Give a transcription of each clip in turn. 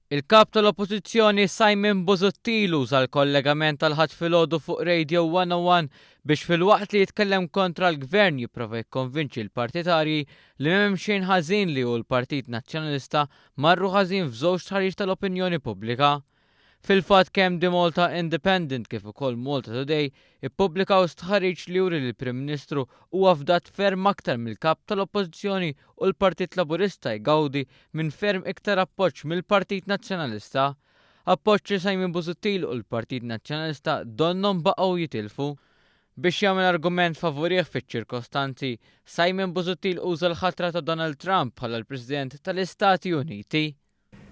Il-Kap tal-Oppożizzjoni Simon Busuttil uża l-kollegament tal-Ħadd filgħodu fuq Radio 101 biex filwaqt li jitkellem kontra l-Gvern jipprova jikkonvinċi l-partitarji li m'hemm xejn ħażin li hu l-Partit Nazzjonalista marru ħażin f'żewġ stħarriġ tal-opinjoni pubblika. Fil-fatt kemm The Malta Independent kif ukoll Malta Today ippubblikaw stħarriġ li juri li l-Prim Ministru huwa fdat ferm aktar mill-Kap tal-Oppożizzjoni u l-Partit Laburista jgawdi minn ferm iktar appoġġ mill-Partit Nazzjonalista. Appoġġ li Simon Busuttil u l-Partit Nazzjonalista donnhom baqgħu jitilfu. Biex jagħmel argument favurih fiċ-ċirkostanzi, Simon Busuttil uża l-ħatra ta' Donald Trump bħala l-President tal-Istati Uniti.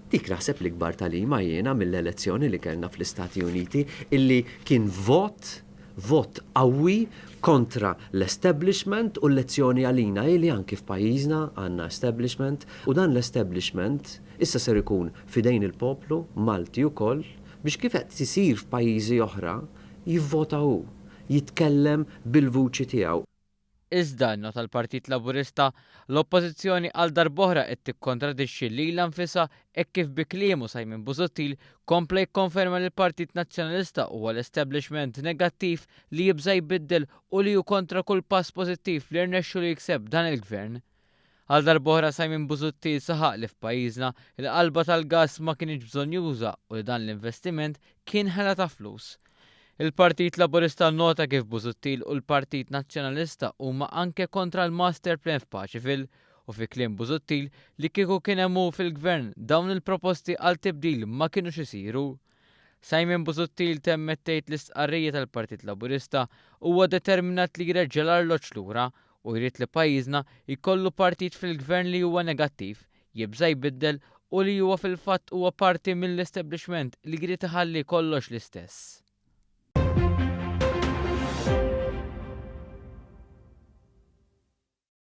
Dik naħseb l-ikbar tagħlima jiena mill-elezzjoni li kellna fl-Istati Uniti illi kien vot, vot qawwi kontra l-establishment u l-lezzjoni għalina hi li anki f'pajjiżna għandna establishment u dan l-establishment issa ser ikun f'idejn il-poplu Malti wkoll biex kif qed isir f'pajjiżi oħra jivvota hu, jitkellem bil-vuċi tiegħu. Iżda, innota l-Partit Laburista, l-Oppożizzjoni għal darb'oħra qed tikkontradixxi lilha nfisha hekk kif bi kliemu Simon Busuttil kompla jikkonferma li l-Partit Nazzjonalista huwa l-establishment negattiv li jibża' jbiddel u li hu kontra kull pass pożittiv li rnexxielu jikseb dan il-Gvern. Għal darb'oħra Simon Busuttil saħaq li f'pajjiżna l-qalba tal-gass ma kinitx bżonnjuża u li dan l-investiment kien ħela ta' flus. Il-Partit Laburista nnota kif Busuttil u l-Partit Nazzjonalista huma anke kontra l-master plan f'Paċeville u fi kliem Busuttil li kieku kien hemm hu fil-Gvern dawn il-proposti għal tibdil ma kinux isiru. Simon Busuttil temmet tgħid l-istqarrija tal-Partit Laburista huwa determinat li jreġġa' l-arloġġ lura u jrid li pajjiżna jkollu partit fil-Gvern li huwa negattiv, jibża' jbiddel u li huwa fil-fatt huwa parti mill-establishment li jrid iħalli kollox l-istess.